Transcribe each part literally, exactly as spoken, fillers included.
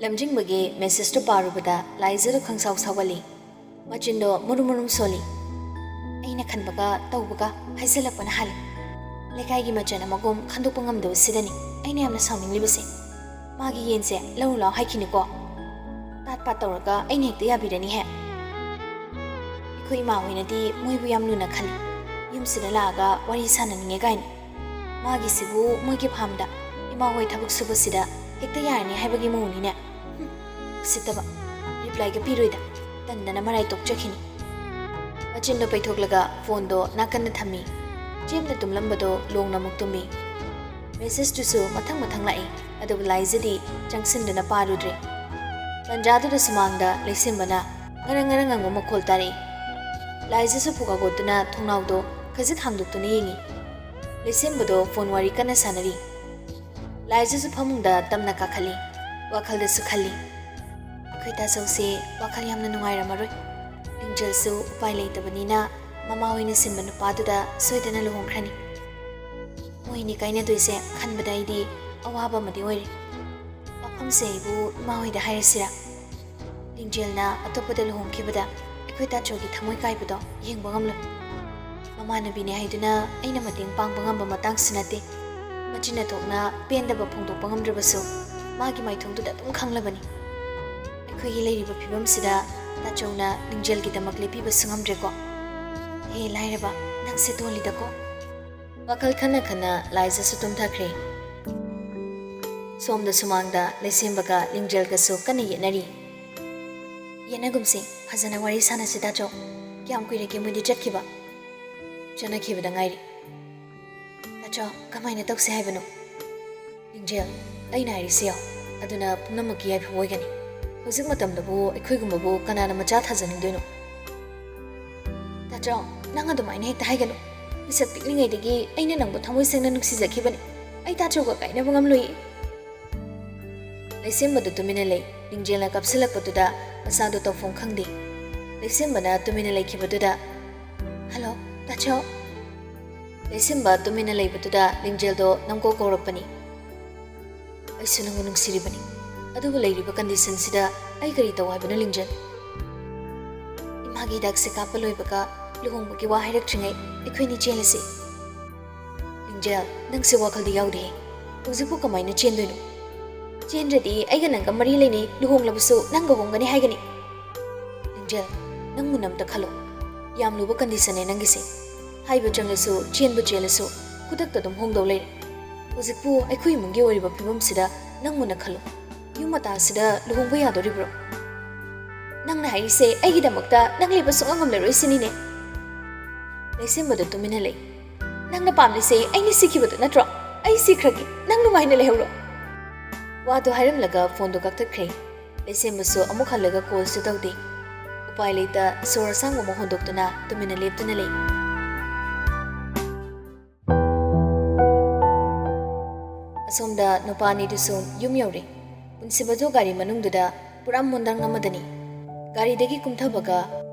ꯂꯝꯖꯤꯡꯕꯒꯤ ꯃꯦꯁꯦꯖꯇꯨ ꯄꯥꯔꯨꯕꯗ ꯂꯥꯏꯖꯗꯨ ꯈꯪꯁꯥꯎ ꯁꯥꯎꯒꯠꯂꯤ꯫ ꯃꯆꯤꯟꯗꯣ ꯃꯨꯔꯨꯝ ꯃꯨꯔꯨꯝ ꯁꯣꯜꯂꯤ꯫ ꯑꯩꯅ ꯈꯟꯕꯒ ꯇꯧꯕꯒ ꯍꯥꯏꯖꯜꯂꯛꯄꯅ ꯍꯥꯜꯂꯤ꯫ ꯂꯩꯀꯥꯏꯒꯤ ꯃꯆꯟ ꯑꯃꯒꯨꯝ ꯈꯟꯗꯣꯛꯄ ꯉꯝꯗꯕꯁꯤꯗꯅꯤ ꯑꯩꯅ ꯌꯥꯝꯅ ꯁꯥꯎꯅꯤꯡꯂꯤꯕꯁꯦ꯫ ꯃꯥꯒꯤ ꯌꯦꯟꯁꯦ ꯂꯧꯔꯨ ꯂꯥꯎ ꯍꯥꯏꯈꯤꯅꯤꯀꯣ꯫ ꯇꯥꯠ ꯄꯥꯠ ꯇꯧꯔꯒ ꯑꯩꯅ ꯍꯦꯛꯇ ꯌꯥꯕꯤꯔꯅꯤꯍꯦ꯫ ꯑꯩꯈꯣꯏ ꯏꯃꯥ ꯍꯣꯏꯅꯗꯤ ꯃꯣꯏꯕꯨ ꯌꯥꯝ ꯂꯨꯅ ꯈꯜꯂꯤ꯫ ꯌꯨꯝꯁꯤꯗ ꯂꯥꯛꯑꯒ ꯋꯥꯔꯤ ꯁꯥꯟꯅꯅꯤꯡꯉꯦ ꯀꯥꯏꯅ꯫ ꯃꯥꯒꯤꯁꯤꯕꯨ ꯃꯣꯏꯒꯤ ꯐꯥꯝꯗ ꯏꯃꯥ ꯍꯣꯏ ꯊꯕꯛ ꯁꯨꯕꯁꯤꯗ ꯍꯦꯛꯇ ꯌꯥꯔꯅꯤ ꯍꯥꯏꯕꯒꯤ ꯃꯑꯣꯡꯅꯤꯅꯦ꯫ ꯍꯨꯝ, ꯎꯁꯤꯠꯇꯕ꯫ ꯔꯤꯄ꯭ꯂꯥꯏꯒ ꯄꯤꯔꯣꯏꯗ꯫ ꯇꯟꯗꯅ ꯃꯔꯥꯏ ꯇꯣꯛꯆꯈꯤꯅꯤ꯫ ꯃꯆꯤꯟꯗꯣ ꯄꯩꯊꯣꯛꯂꯒ ꯐꯣꯟꯗꯣ ꯅꯥꯀꯟꯗ ꯊꯝꯃꯤ꯫ ꯆꯦꯝꯅ ꯇꯨꯝꯂꯝꯕꯗꯣ ꯂꯣꯡꯅ ꯑꯃꯨꯛ ꯇꯨꯝꯃꯤ꯫ ꯃꯦꯁꯦꯖꯇꯨꯁꯨ ꯃꯊꯪ ꯃꯊꯪ ꯂꯥꯛꯏ, ꯑꯗꯨꯕꯨ ꯂꯥꯏꯖꯗꯤ ꯆꯪꯁꯤꯟꯗꯨꯅ ꯄꯥꯔꯨꯗ꯭ꯔꯦ꯫ ꯇꯟꯖꯥꯗꯨꯗ ꯁꯨꯃꯥꯡꯗ ꯂꯩꯁꯦꯝꯕꯅ ꯉꯔꯪ ꯉꯔꯪ ꯉꯪꯕ ꯃꯈꯣꯜ ꯇꯥꯔꯛꯏ꯫ ꯂꯥꯏꯖꯁꯨ ꯄꯨꯀꯥꯒꯣꯠꯇꯨꯅ ꯊꯣꯡꯅꯥꯎꯗꯣ ꯈꯖꯤꯛ ꯍꯥꯡꯗꯣꯛꯇꯨꯅ ꯌꯦꯡꯉꯤ꯫ ꯂꯩꯁꯦꯝꯕꯗꯣ ꯐꯣꯟ ꯋꯥꯔꯤ ꯀꯟꯅ ꯁꯥꯟꯅꯔꯤ꯫ ꯂꯥꯏꯖꯁꯨ ꯐꯃꯨꯡꯗ ꯇꯞꯅ ꯀꯥꯈꯠꯂꯤ꯫ ꯋꯥꯈꯜꯗꯁꯨ ꯈꯜꯂꯤ, "ꯑꯩꯈꯣꯏ ꯇꯥꯆꯧꯁꯦ ꯋꯥꯈꯜ ꯌꯥꯝꯅ ꯅꯨꯡꯉꯥꯏꯔꯝꯃꯔꯣꯏ꯫ ꯂꯤꯡꯖꯦꯜꯁꯨ ꯎꯄꯥꯏ ꯂꯩꯇꯕꯅꯤꯅ ꯃꯃꯥ ꯍꯣꯏꯅ ꯁꯤꯟꯕ ꯅꯨꯄꯥꯗꯨꯗ ꯁꯣꯏꯗꯅ ꯂꯨꯍꯣꯡꯈ꯭ꯔꯅꯤ꯫ ꯃꯣꯏꯅꯤ ꯀꯥꯏꯅꯗꯣꯏꯁꯦ ꯈꯟꯕꯗ ꯑꯩꯗꯤ ꯑꯋꯥꯕ ꯑꯃꯗꯤ ꯑꯣꯏꯔꯦ꯫ ꯋꯥꯐꯝꯁꯦ ꯑꯩꯕꯨ ꯏꯃꯥ ꯍꯣꯏꯗ ꯍꯥꯏꯔꯁꯤꯔꯥ? ꯂꯤꯡꯖꯦꯜꯅ ꯑꯇꯣꯞꯄꯗ ꯂꯨꯍꯣꯡꯈꯤꯕꯗ ꯑꯩꯈꯣꯏ ꯇꯥꯆꯧꯒꯤ ꯊꯃꯣꯏ ꯀꯥꯏꯕꯗꯣ ꯌꯦꯡꯕ ꯉꯝꯂꯣꯏ꯫ ꯃꯃꯥꯟꯅꯕꯤꯅꯦ ꯍꯥꯏꯗꯨꯅ ꯑꯩꯅ ꯃꯇꯦꯡ ꯄꯥꯡꯕ ꯉꯝꯕ ꯃꯇꯥꯡꯁꯨ ꯅꯠꯇꯦ꯫ ꯃꯆꯤꯟꯅ ꯊꯣꯛꯅ ꯄꯦꯟꯗꯕ ꯐꯣꯡꯗꯣꯛꯄ ꯉꯝꯗ꯭ꯔꯕꯁꯨ ꯃꯥꯒꯤ ꯃꯥꯏꯊꯣꯡꯗꯨꯗ ꯑꯗꯨꯝ ꯈꯪꯂꯕꯅꯤ꯫ ꯑꯩꯈꯣꯏꯒꯤ ꯂꯩꯔꯤꯕ ꯐꯤꯕꯝꯁꯤꯗ ꯇꯥꯆꯧꯅ ꯂꯤꯡꯖꯦꯜꯒꯤꯗꯃꯛ ꯂꯦꯞꯄꯤꯕꯁꯨ ꯉꯝꯗ꯭ꯔꯦꯀꯣ꯫ ꯍꯦ ꯂꯥꯏꯔꯕ, ꯅꯪꯁꯦ ꯇꯣꯜꯂꯤꯗꯀꯣ꯫" ꯋꯥꯈꯜ ꯈꯟꯅ ꯈꯟꯅ ꯂꯥꯏꯖꯁꯨ ꯇꯨꯝꯊꯈ꯭ꯔꯦ꯫ ꯁꯣꯝꯗ ꯁꯨꯃꯥꯡꯗ ꯂꯩꯁꯦꯝꯕꯒ ꯂꯤꯡꯖꯦꯜꯒꯁꯨ ꯀꯟꯅ ꯌꯦꯠꯅꯔꯤ꯫ "ꯌꯦꯠꯅꯒꯨꯝꯁꯤ, ꯐꯖꯅ ꯋꯥꯔꯤ ꯁꯥꯟꯅꯁꯤ ꯇꯥꯆꯧ꯫ ꯀꯌꯥꯝ ꯀꯨꯏꯔꯒꯦ ꯃꯣꯏꯗꯤ ꯆꯠꯈꯤꯕ?" "ꯆꯠꯅꯈꯤꯕꯗ ꯉꯥꯏꯔꯤ꯫" "ꯇꯥꯆꯧ, ꯀꯃꯥꯏꯅ ꯇꯧꯁꯤ ꯍꯥꯏꯕꯅꯣ?" "ꯂꯤꯡꯖꯦꯜ, ꯑꯩꯅ ꯍꯥꯏꯔꯤꯁꯤ ꯌꯥꯎ꯫ ꯑꯗꯨꯅ ꯄꯨꯝꯅꯃꯛꯀꯤ ꯌꯥꯏꯐꯕ ꯑꯣꯏꯒꯅꯤ꯫ ꯍꯧꯖꯤꯛ ꯃꯇꯝꯗꯕꯨ ꯑꯩꯈꯣꯏꯒꯨꯝꯕꯕꯨ ꯀꯅꯥꯅ ꯃꯆꯥ ꯊꯥꯖꯅꯤꯡꯗꯣꯏꯅꯣ?" "ꯇꯥꯆꯧ, ꯅꯪ ꯑꯗꯨꯃꯥꯏꯅ ꯍꯦꯛꯇ ꯍꯥꯏꯒꯅꯨ꯫ ꯃꯤꯁꯛ ꯄꯤꯛꯂꯤꯉꯩꯗꯒꯤ ꯑꯩꯅ ꯅꯪꯕꯨ ꯊꯃꯣꯏ ꯁꯦꯡꯅ ꯅꯨꯡꯁꯤꯖꯈꯤꯕꯅꯤ꯫ ꯑꯩ ꯇꯥꯆꯧꯒ ꯀꯥꯏꯅꯕ ꯉꯝꯂꯣꯏꯌꯦ꯫" ꯂꯩꯁꯦꯝꯕꯗꯨ ꯇꯨꯃꯤꯟꯅ ꯂꯩ꯫ ꯂꯤꯡꯖꯦꯜꯅ ꯀꯥꯞꯁꯤꯜꯂꯛꯄꯗꯨꯗ ꯃꯁꯥꯗꯨ ꯇꯧꯐꯝ ꯈꯪꯗꯦ꯫ ꯂꯩꯁꯦꯝꯕꯅ ꯇꯨꯃꯤꯟꯅ ꯂꯩꯈꯤꯕꯗꯨꯗ, "ꯍꯜꯂꯣ, ꯇꯥꯆꯧ꯫" ꯂꯩꯁꯦꯝꯕ ꯇꯨꯃꯤꯟꯅ ꯂꯩꯕꯗꯨꯗ ꯂꯤꯡꯖꯦꯜꯗꯣ ꯅꯝꯀꯧ ꯀꯧꯔꯛꯄꯅꯤ꯫ "ꯑꯩꯁꯨ ꯅꯪꯕꯨ ꯅꯨꯡꯁꯤꯔꯤꯕꯅꯤ꯫ ꯑꯗꯨꯕꯨ ꯂꯩꯔꯤꯕ ꯀꯟꯗꯤꯁꯟꯁꯤꯗ ꯑꯩ ꯀꯔꯤ ꯇꯧ ꯍꯥꯏꯕꯅꯣ, ꯂꯤꯡꯖꯦꯜ? ꯏꯃꯥꯒꯤ ꯍꯤꯗꯥꯛꯁꯦ ꯀꯥꯞꯄ ꯂꯣꯏꯕꯒ ꯂꯨꯍꯣꯡꯕꯒꯤ ꯋꯥ ꯍꯥꯏꯔꯛꯇ꯭ꯔꯤꯉꯩ ꯑꯩꯈꯣꯏꯅꯤ ꯆꯦꯜꯂꯁꯤ꯫ ꯂꯤꯡꯖꯦꯜ, ꯅꯪꯁꯦ ꯋꯥꯈꯜꯗꯤ ꯌꯥꯎꯗꯦꯍꯦ꯫ ꯍꯧꯖꯤꯛꯄꯨ ꯀꯃꯥꯏꯅ ꯆꯦꯟꯗꯣꯏꯅꯣ? ꯆꯦꯟꯗ꯭ꯔꯗꯤ ꯑꯩꯒ ꯅꯪꯒ ꯃꯔꯤ ꯂꯩꯅꯩ, ꯂꯨꯍꯣꯡꯂꯕꯁꯨ ꯅꯪꯒ ꯍꯣꯡꯒꯅꯤ ꯍꯥꯏꯒꯅꯤ꯫ ꯂꯤꯡꯖꯦꯜ, ꯅꯪ ꯃꯨꯟꯅ ꯑꯝꯇ ꯈꯜꯂꯣ꯫ ꯌꯥꯝ ꯂꯨꯕ ꯀꯟꯗꯤꯁꯟꯅꯦ ꯅꯪꯒꯤꯁꯦ꯫ ꯍꯥꯏꯕ ꯆꯪꯂꯁꯨ, ꯆꯦꯟꯕ ꯆꯦꯜꯂꯁꯨ, ꯈꯨꯗꯛꯇ ꯑꯗꯨꯝ ꯍꯣꯡꯗꯧ ꯂꯩꯔꯦ꯫ ꯍꯧꯖꯤꯛꯄꯨ ꯑꯩꯈꯣꯏ ꯏꯃꯨꯡꯒꯤ ꯑꯣꯏꯔꯤꯕ ꯐꯤꯕꯝꯁꯤꯗ ꯅꯪ ꯃꯨꯟꯅ ꯈꯜꯂꯣ꯫ ꯌꯨꯝ ꯃꯇꯥꯁꯤꯗ ꯂꯨꯍꯣꯡꯕ ꯌꯥꯗꯣꯔꯤꯕ꯭ꯔꯣ? ꯅꯪꯅ ꯍꯥꯏꯔꯤꯁꯦ ꯑꯩꯒꯤꯗꯃꯛꯇ ꯅꯪ ꯂꯩꯕ ꯁꯨꯡꯉꯝ ꯉꯝꯂꯔꯣꯏ ꯁꯤꯅꯤꯅꯦ꯫ ꯂꯩꯁꯦꯝꯕꯗꯣ ꯇꯨꯃꯤꯟꯅ ꯂꯩ꯫ ꯅꯪꯅ ꯄꯥꯝꯂꯤꯁꯦ ꯑꯩꯅ ꯁꯤꯈꯤꯕꯗꯨ ꯅꯠꯇ꯭ꯔꯣ? ꯑꯩ ꯁꯤꯈ꯭ꯔꯒꯦ, ꯅꯪ ꯅꯨꯡꯉꯥꯏꯅ ꯂꯩꯍꯧꯔꯣ꯫ ꯋꯥꯗꯣ ꯍꯥꯏꯔꯝꯂꯒ ꯐꯣꯟꯗꯣ ꯀꯛꯊꯠꯈ꯭ꯔꯦ꯫ ꯂꯩꯁꯦꯝꯕꯁꯨ ꯑꯃꯨꯛ ꯍꯜꯂꯒ ꯀꯣꯜꯁꯨ ꯇꯧꯗꯦ꯫ ꯎꯄꯥꯏ ꯂꯩꯇ ꯁꯣꯔ ꯑꯁꯥꯡꯕ ꯑꯃ ꯍꯣꯟꯗꯣꯛꯇꯨꯅ ꯇꯨꯃꯤꯟꯅ ꯂꯦꯞꯇꯨꯅ ꯂꯩ꯫ ꯑꯁꯣꯝꯗ ꯅꯨꯄꯥ ꯑꯅꯤꯗꯨꯁꯨ ꯌꯨꯝ ꯌꯧꯔꯦ꯫ ꯄꯨꯟꯁꯤꯕꯗꯨ ꯒꯥꯔꯤ ꯃꯅꯨꯡꯗꯨꯗ ꯄꯨꯔꯥ ꯃꯣꯟꯗꯪ ꯑꯃꯗꯅꯤ꯫ ꯒꯥꯔꯤꯗꯒꯤ ꯀꯨꯝꯊꯕꯒ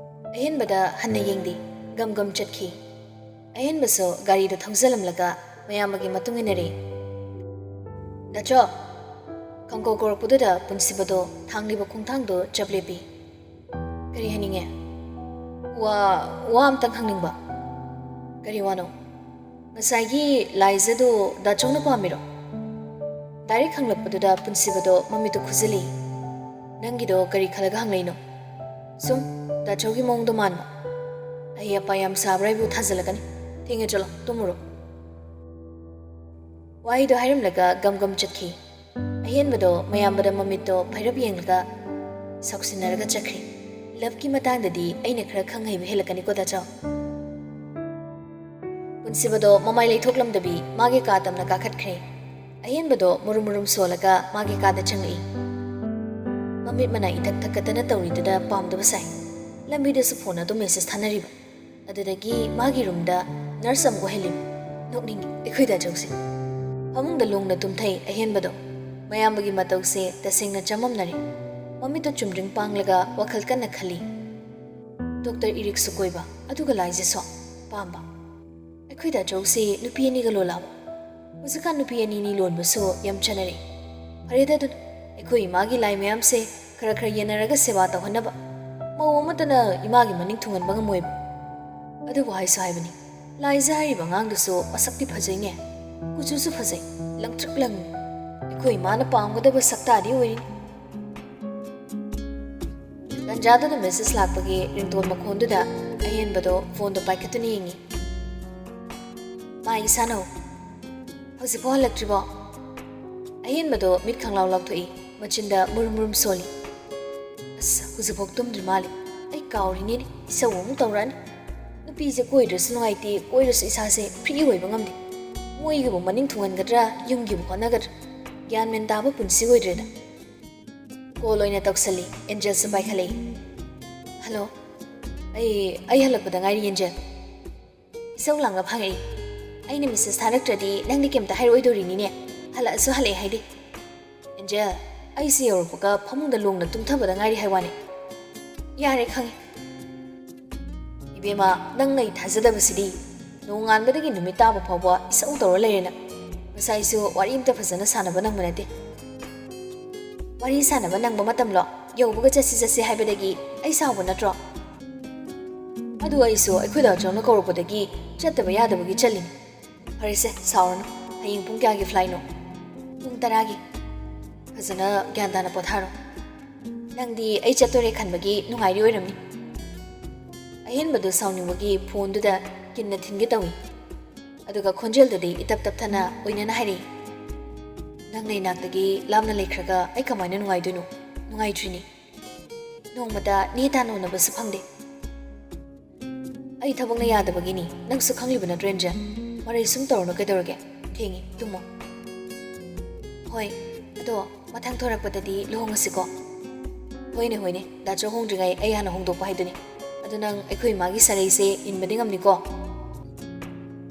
ꯑꯍꯦꯟꯕꯗ ꯍꯟꯅ ꯌꯦꯡꯗꯦ, ꯒꯝ ꯒꯝ ꯆꯠꯈꯤ꯫ ꯑꯍꯦꯟꯕꯁꯨ ꯒꯥꯔꯤꯗꯨ ꯊꯧꯖꯤꯜꯂꯝꯂꯒ ꯃꯌꯥꯝꯕꯒꯤ ꯃꯇꯨꯡ ꯏꯟꯅꯔꯦ꯫ "ꯗꯥꯆꯧ!" ꯈꯪꯀꯧ ꯀꯧꯔꯛꯄꯗꯨꯗ ꯄꯨꯟꯁꯤꯕꯗꯣ ꯊꯥꯡꯂꯤꯕ ꯈꯣꯡꯊꯥꯡꯗꯣ ꯆꯞ ꯂꯦꯞꯄꯤ꯫ "ꯀꯔꯤ ꯍꯥꯏꯅꯤꯡꯉꯦ?" "ꯋꯥ, ꯋꯥ ꯑꯝꯇꯪ ꯍꯪꯅꯤꯡꯕ꯫ ꯀꯔꯤ ꯋꯥꯅꯣ?" "ꯉꯁꯥꯏꯒꯤ ꯂꯥꯏꯖꯗꯨ ꯗꯥꯆꯧꯅ ꯄꯥꯝꯃꯤꯔꯣ?" ꯗꯥꯏꯔꯦꯛ ꯍꯪꯂꯛꯄꯗꯨꯗ ꯄꯨꯟꯁꯤꯕꯗꯣ ꯃꯃꯤꯠꯇꯨ ꯈꯨꯖꯤꯜꯂꯤ꯫ "ꯅꯪꯒꯤꯗꯣ ꯀꯔꯤ ꯈꯜꯂꯒ ꯍꯪꯂꯛꯏꯅꯣ?" "ꯁꯨꯝ ꯗꯥꯆꯧꯒꯤ ꯃꯑꯣꯡꯗꯣ ꯃꯥꯟꯕ꯫ ꯑꯍꯩ ꯑꯄꯥ ꯌꯥꯝ ꯁꯥꯕ꯭ꯔꯥ ꯍꯥꯏꯕꯨ ꯊꯥꯖꯜꯂꯛꯀꯅꯤ꯫ ꯊꯦꯡꯉꯦ, ꯆꯠꯂꯣ, ꯇꯨꯝꯃꯨꯔꯣ꯫" ꯋꯥꯍꯩꯗꯣ ꯍꯥꯏꯔꯝꯂꯒ ꯒꯝ ꯒꯝ ꯆꯠꯈꯤ꯫ ꯑꯍꯦꯟꯕꯗꯣ ꯃꯌꯥꯝꯕꯗ ꯃꯃꯤꯠꯇꯣ ꯐꯩꯔꯞ ꯌꯦꯡꯂꯒ ꯁꯥꯎꯁꯤꯟꯅꯔꯒ ꯆꯠꯈ꯭ꯔꯦ꯫ "ꯂꯞꯀꯤ ꯃꯇꯥꯡꯗꯗꯤ ꯑꯩꯅ ꯈꯔ ꯈꯪ ꯍꯩꯕ ꯍꯦꯜꯂꯛꯀꯅꯤꯀꯣ, ꯗꯥꯆꯧ꯫" ꯄꯨꯟꯁꯤꯕꯗꯣ ꯃꯃꯥꯏ ꯂꯩꯊꯣꯛꯂꯝꯗꯕꯤ ꯃꯥꯒꯤ ꯀꯥ ꯇꯝꯅ ꯀꯥꯈꯠꯈ꯭ꯔꯦ꯫ ꯑꯍꯦꯟꯕꯗꯣ ꯃꯨꯔꯨꯝ ꯃꯨꯔꯨꯝ ꯁꯣꯜꯂꯒ ꯃꯥꯒꯤ ꯀꯥꯗ ꯆꯪꯂꯛꯏ꯫ ꯃꯃꯤꯠ ꯃꯅꯥ ꯏꯊꯛ ꯊꯛꯀꯠꯇꯅ ꯇꯧꯔꯤꯗꯨꯗ ꯄꯥꯝꯗꯕ ꯁꯥꯏ꯫ ꯂꯝꯕꯤꯗꯁꯨ ꯐꯣꯟ ꯑꯗꯨꯝ ꯃꯦꯁꯦꯖ ꯊꯥꯅꯔꯤꯕ꯫ ꯑꯗꯨꯗꯒꯤ ꯃꯥꯒꯤ ꯔꯨꯝꯗ ꯅꯔꯁ ꯑꯃ ꯑꯣꯏꯍꯜꯂꯤ꯫ ꯅꯣꯛꯅꯤꯡꯉꯤ ꯑꯩꯈꯣꯏ ꯗꯥꯆꯧꯁꯦ꯫ ꯐꯃꯨꯡꯗ ꯂꯣꯡꯅ ꯇꯨꯝꯊꯩ ꯑꯍꯦꯟꯕꯗꯣ꯫ ꯃꯌꯥꯝꯕꯒꯤ ꯃꯇꯧꯁꯦ ꯇꯁꯦꯡꯅ ꯆꯃꯝꯅꯔꯦ꯫ ꯃꯃꯤꯠꯇ ꯆꯨꯝꯗ꯭ꯔꯤꯡ ꯄꯥꯡꯂꯒ ꯋꯥꯈꯜ ꯀꯟꯅ ꯈꯜꯂꯤ꯫ ꯗꯣꯛꯇꯔ ꯏꯔꯤꯛꯁꯨ ꯀꯣꯏꯕ, ꯑꯗꯨꯒ ꯂꯥꯏꯖꯁꯨ ꯄꯥꯝꯕ꯫ ꯑꯩꯈꯣꯏ ꯗꯥꯆꯧꯁꯦ ꯅꯨꯄꯤ ꯑꯅꯤꯒ ꯂꯣꯜꯂꯛꯑꯕ? ꯍꯧꯖꯤꯛꯀꯥꯟ ꯅꯨꯄꯤ ꯑꯅꯤ ꯑꯅꯤ ꯂꯣꯟꯕꯁꯨ ꯌꯥꯝ ꯆꯠꯅꯔꯦ꯫ ꯐꯔꯦꯗ ꯑꯗꯨꯅ꯫ ꯑꯩꯈꯣꯏ ꯏꯃꯥꯒꯤ ꯂꯥꯏ ꯃꯌꯥꯝꯁꯦ ꯈꯔ ꯈꯔ ꯌꯦꯟꯅꯔꯒ ꯁꯦꯕꯥ ꯇꯧꯍꯟꯅꯕ꯫ ꯃꯧ ꯑꯃꯠꯇꯅ ꯏꯃꯥꯒꯤ ꯃꯅꯤꯡ ꯊꯨꯡꯍꯟꯕ ꯉꯝꯃꯣꯏꯕ꯫ ꯑꯗꯨꯕꯨ ꯍꯥꯏꯁꯨ ꯍꯥꯏꯕꯅꯤ, ꯂꯥꯏꯖ ꯍꯥꯏꯔꯤꯕ ꯑꯉꯥꯡꯗꯨꯁꯨ ꯃꯁꯛꯇꯤ ꯐꯖꯩꯅꯦ꯫ ꯀꯨꯆꯨꯁꯨ ꯐꯖꯩ, ꯂꯪꯇ꯭ꯔꯤꯛ ꯂꯪꯉꯤ꯫ ꯑꯩꯈꯣꯏ ꯏꯃꯥꯅ ꯄꯥꯝꯒꯗꯕ ꯁꯛꯇꯥꯗꯤ ꯑꯣꯏꯔꯤꯅꯤ꯫ ꯇꯟꯖꯥꯗꯨꯗ ꯃꯦꯁꯦꯖ ꯂꯥꯛꯄꯒꯤ ꯔꯤꯡꯇꯣꯟ ꯃꯈꯣꯟꯗꯨꯗ ꯑꯍꯦꯟꯕꯗꯣ ꯐꯣꯟꯗꯣ ꯄꯥꯏꯈꯠꯇꯨꯅ ꯌꯦꯡꯉꯤ꯫ "ꯃꯥ ꯏꯁꯥꯅꯧ, ꯍꯧꯖꯤꯛꯐꯥꯎ ꯍꯜꯂꯛꯇ꯭ꯔꯤꯕꯣ?" ꯑꯍꯦꯟꯕꯗꯣ ꯃꯤꯠ ꯈꯪꯂꯥꯎ ꯂꯥꯎꯊꯣꯛꯏ, ꯃꯆꯤꯟꯗ ꯃꯨꯔꯨꯝ ꯃꯨꯔꯨꯝ ꯁꯣꯜꯂꯤ꯫ "ꯑꯁ, ꯍꯧꯖꯤꯛꯐꯥꯎ ꯇꯨꯝꯗ꯭ꯔꯤ ꯃꯥꯜꯂꯦ꯫ ꯑꯩ ꯀꯥꯎꯔꯤꯅꯤꯅꯦ, ꯏꯁꯧ ꯑꯃꯨꯛ ꯇꯧꯔꯛꯑꯅꯤ꯫ ꯅꯨꯄꯤꯁꯦ ꯀꯣꯏꯗ꯭ꯔꯁꯨ ꯅꯨꯡꯉꯥꯏꯇꯦ, ꯀꯣꯏꯔꯁꯨ ꯏꯁꯥꯁꯦ ꯐ꯭ꯔꯤ ꯑꯣꯏꯕ ꯉꯝꯗꯦ꯫ ꯃꯣꯏꯒꯤꯕꯨ ꯃꯅꯤꯡ ꯊꯨꯡꯍꯟꯒꯗ꯭ꯔꯥ, ꯌꯨꯝꯒꯤꯕꯨ ꯍꯣꯠꯅꯒꯗ꯭ꯔꯥ, ꯒ꯭ꯌꯥꯟ ꯃꯦꯟ ꯇꯥꯕ ꯄꯨꯟꯁꯤ ꯑꯣꯏꯗ꯭ꯔꯦꯗ꯫" ꯀꯣꯜ ꯑꯣꯏꯅ ꯇꯧꯁꯜꯂꯤ꯫ ꯑꯦꯟꯖꯦꯜꯁꯨ ꯄꯥꯏꯈꯠꯂꯛꯏ꯫ "ꯍꯜꯂꯣ, ꯑꯩ, ꯑꯩ ꯍꯜꯂꯛꯄꯗ ꯉꯥꯏꯔꯤ, ꯑꯦꯟꯖꯦꯜ꯫" ꯏꯁꯧ ꯂꯥꯡꯉ ꯐꯪꯉꯛꯏ꯫ "ꯑꯩꯅ ꯃꯦꯁꯦꯖ ꯊꯥꯔꯛꯇ꯭ꯔꯗꯤ ꯅꯪꯗꯤ ꯀꯩꯝꯇ ꯍꯥꯏꯔꯛꯑꯣꯏꯗꯧꯔꯤꯅꯤꯅꯦ꯫ ꯍꯜꯂꯛꯑꯁꯨ ꯍꯜꯂꯛꯑꯦ ꯍꯥꯏꯗꯦ꯫" "ꯑꯦꯟꯖꯦꯜ, ꯑꯩꯁꯦ ꯌꯧꯔꯛꯄꯒ ꯐꯃꯨꯡꯗ ꯂꯣꯡꯅ ꯇꯨꯝꯊꯕꯗ ꯉꯥꯏꯔꯤ ꯍꯥꯏ ꯋꯥꯅꯤ꯫" "ꯌꯥꯔꯦ, ꯈꯪꯉꯦ꯫" "ꯏꯕꯦꯝꯃ, ꯅꯪꯅ ꯑꯩ ꯊꯥꯖꯗꯕꯁꯤꯗꯤ꯫ ꯅꯣꯡꯉꯥꯟꯕꯗꯒꯤ ꯅꯨꯃꯤꯠ ꯇꯥꯕ ꯐꯥꯎꯕ ꯏꯁꯧ ꯇꯧꯔ ꯂꯩꯔꯦ ꯅꯪ꯫ ꯉꯁꯥꯏꯁꯨ ꯋꯥꯔꯤ ꯑꯝꯇ ꯐꯖꯅ ꯁꯥꯟꯅꯕ ꯅꯪꯕ ꯅꯠꯇꯦ꯫" "ꯋꯥꯔꯤ ꯁꯥꯟꯅꯕ ꯅꯪꯕ ꯃꯇꯝꯂꯣ? ꯌꯧꯕꯒ ꯆꯠꯁꯤ ꯆꯠꯁꯤ ꯍꯥꯏꯕꯗꯒꯤ ꯑꯩ ꯁꯥꯎꯕ ꯅꯠꯇ꯭ꯔꯣ?" "ꯑꯗꯨ ꯑꯩꯁꯨ ꯑꯩꯈꯣꯏ ꯗꯥ ꯖꯣꯟꯅ ꯀꯧꯔꯛꯄꯗꯒꯤ ꯆꯠꯇꯕ ꯌꯥꯗꯕꯒꯤ ꯆꯠꯂꯤꯅꯤ꯫" "ꯐꯔꯦꯁꯦ, ꯁꯥꯎꯔꯅꯨ꯫ ꯍꯌꯦꯡ ꯄꯨꯡ ꯀꯌꯥꯒꯤ ꯐ꯭ꯂꯥꯏꯠꯅꯣ?" "ꯄꯨꯡ ꯇꯔꯥꯒꯤ꯫" "ꯐꯖꯅ ꯒ꯭ꯌꯥꯟ ꯇꯥꯅ ꯄꯣꯊꯥꯔꯣ꯫ ꯅꯪꯗꯤ ꯑꯩ ꯆꯠꯇꯣꯔꯦ ꯈꯟꯕꯒꯤ ꯅꯨꯡꯉꯥꯏꯔꯤ ꯑꯣꯏꯔꯝꯅꯤ꯫" ꯑꯍꯦꯟꯕꯗꯨ ꯁꯥꯎꯅꯤꯡꯕꯒꯤ ꯐꯣꯟꯗꯨꯗ ꯀꯤꯟꯅ ꯊꯤꯟꯒꯦ ꯇꯧꯏ꯫ ꯑꯗꯨꯒ ꯈꯣꯟꯖꯦꯜꯗꯨꯗꯤ ꯏꯇꯞ ꯇꯞꯊꯅ ꯑꯣꯏꯅꯅ ꯍꯥꯏꯔꯛꯏ, "ꯅꯪꯅ ꯏꯅꯥꯛꯇꯒꯤ ꯂꯥꯞꯅ ꯂꯩꯈ꯭ꯔꯒ ꯑꯩ ꯀꯃꯥꯏꯅ ꯅꯨꯡꯉꯥꯏꯗꯣꯏꯅꯣ? ꯅꯨꯡꯉꯥꯏꯇ꯭ꯔꯤꯅꯤ꯫ ꯅꯣꯡꯃꯇ ꯅꯦ ꯇꯥꯅ ꯎꯅꯕꯁꯨ ꯐꯪꯗꯦ꯫" "ꯑꯩ ꯊꯕꯛꯅ ꯌꯥꯗꯕꯒꯤꯅꯤ, ꯅꯪꯁꯨ ꯈꯪꯂꯤꯕ ꯅꯠꯇ꯭ꯔꯣ, ꯑꯦꯟꯖꯦꯜ? ꯃꯔꯩ ꯁꯨꯝ ꯇꯧꯔꯨꯅꯨ, ꯀꯩꯗꯧꯔꯒꯦ? ꯊꯦꯡꯉꯤ, ꯇꯨꯝꯃꯣ꯫" "ꯍꯣꯏ, ꯑꯗꯣ ꯃꯊꯪ ꯊꯣꯔꯛꯄꯗꯗꯤ ꯂꯨꯍꯣꯡꯉꯁꯤꯀꯣ꯫" "ꯍꯣꯏꯅꯦ, ꯍꯣꯏꯅꯦ, ꯗꯥꯆꯧ ꯍꯣꯡꯗ꯭ꯔꯤꯉꯩ ꯑꯩ ꯍꯥꯟꯅ ꯍꯣꯡꯗꯣꯛꯄ ꯍꯥꯏꯗꯨꯅꯤ꯫ ꯑꯗꯣ ꯅꯪ ꯑꯩꯈꯣꯏ ꯏꯃꯥꯒꯤ ꯁꯔꯩꯁꯦ ꯏꯟꯕꯗꯤ ꯉꯝꯅꯤꯀꯣ?"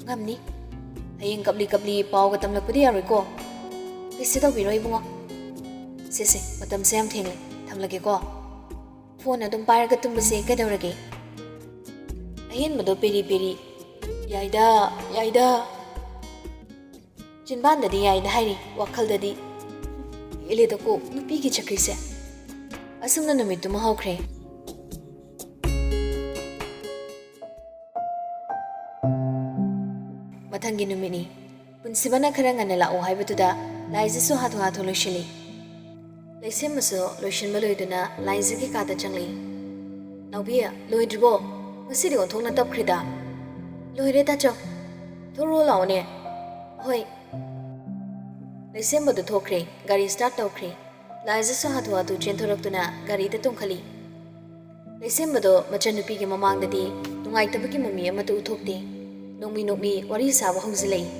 "ꯉꯝꯅꯤ꯫ ꯍꯌꯦꯡ ꯀꯞꯂꯤ ꯀꯞꯂꯤ ꯄꯥꯎꯒ ꯇꯝꯂꯛꯄꯗꯤ ꯌꯥꯔꯣꯏꯀꯣ?" "ꯀꯩꯁꯨ ꯇꯧꯕꯤꯔꯣꯏ, ꯏꯕꯨꯡꯉꯣ꯫ ꯁꯦ, ꯁꯦ, ꯃꯇꯝꯁꯦ ꯌꯥꯝ ꯊꯦꯡꯂꯦ, ꯊꯝꯂꯒꯦꯀꯣ꯫" "ꯐꯣꯟ ꯑꯗꯨꯝ ꯄꯥꯏꯔꯒ ꯇꯨꯝꯕꯁꯦ ꯀꯩꯗꯧꯔꯒꯦ?" ꯑꯍꯦꯟꯕꯗꯣ ꯄꯦꯔꯤ ꯄꯦꯔꯤ, "ꯌꯥꯏꯗ, ꯌꯥꯏꯗ꯫" ꯆꯤꯟꯕꯥꯟꯗꯗꯤ ꯌꯥꯏꯗ ꯍꯥꯏꯔꯤ, ꯋꯥꯈꯜꯗꯗꯤ, ꯏꯂꯦꯗꯀꯣ ꯅꯨꯄꯤꯒꯤ ꯆꯀ꯭ꯔꯤꯁꯦ꯫ ꯑꯁꯨꯝꯅ ꯅꯨꯃꯤꯠꯇꯨꯃ ꯍꯧꯈ꯭ꯔꯦ꯫ ꯃꯊꯪꯒꯤ ꯅꯨꯃꯤꯠꯅꯤ꯫ ꯄꯨꯟꯁꯤꯕꯅ ꯈꯔ ꯉꯟꯅ ꯂꯥꯛꯑꯣ ꯍꯥꯏꯕꯗꯨꯗ ꯂꯥꯏꯖꯁꯨ ꯍꯥꯊꯨ ꯍꯥꯊꯨ ꯂꯣꯏꯁꯤꯜꯂꯤ꯫ ꯂꯩꯁꯦꯝꯕꯁꯨ ꯂꯣꯏꯁꯤꯟꯕ ꯂꯣꯏꯗꯨꯅ ꯂꯥꯏꯖꯒꯤ ꯀꯥꯗ ꯆꯪꯂꯛꯏ꯫ "ꯅꯥꯎꯕꯤ, ꯂꯣꯏꯗ꯭ꯔꯤꯕꯣ? ꯉꯁꯤꯗꯤ ꯑꯣꯟꯊꯣꯛꯅ ꯇꯞꯈ꯭ꯔꯦꯗ꯫" "ꯂꯣꯏꯔꯦ ꯇꯥꯆꯧ꯫ ꯊꯣꯔꯛꯑꯣ ꯂꯥꯛꯑꯣꯅꯦ꯫" "ꯍꯣꯏ꯫" ꯂꯩꯁꯦꯝꯕꯗꯨ ꯊꯣꯛꯈ꯭ꯔꯦ꯫ ꯒꯥꯔꯤ ꯁ꯭ꯇꯥꯔꯠ ꯇꯧꯈ꯭ꯔꯦ꯫ ꯂꯥꯏꯖꯁꯨ ꯍꯥꯊꯨ ꯍꯥꯊꯨ ꯆꯦꯟꯊꯣꯔꯛꯇꯨꯅ ꯒꯥꯔꯤꯗ ꯇꯣꯡꯈꯠꯂꯤ꯫ ꯂꯩꯁꯦꯝꯕꯗꯣ ꯃꯆꯟꯅꯨꯄꯤꯒꯤ ꯃꯃꯥꯡꯗꯗꯤ ꯅꯨꯡꯉꯥꯏꯇꯕꯒꯤ ꯃꯃꯤ ꯑꯃꯠꯇ ꯎꯠꯊꯣꯛꯇꯦ꯫ ꯅꯣꯛꯃꯤ ꯅꯣꯛꯃꯤ ꯋꯥꯔꯤ ꯁꯥꯕ ꯍꯧꯖꯤꯜꯂꯛꯏ꯫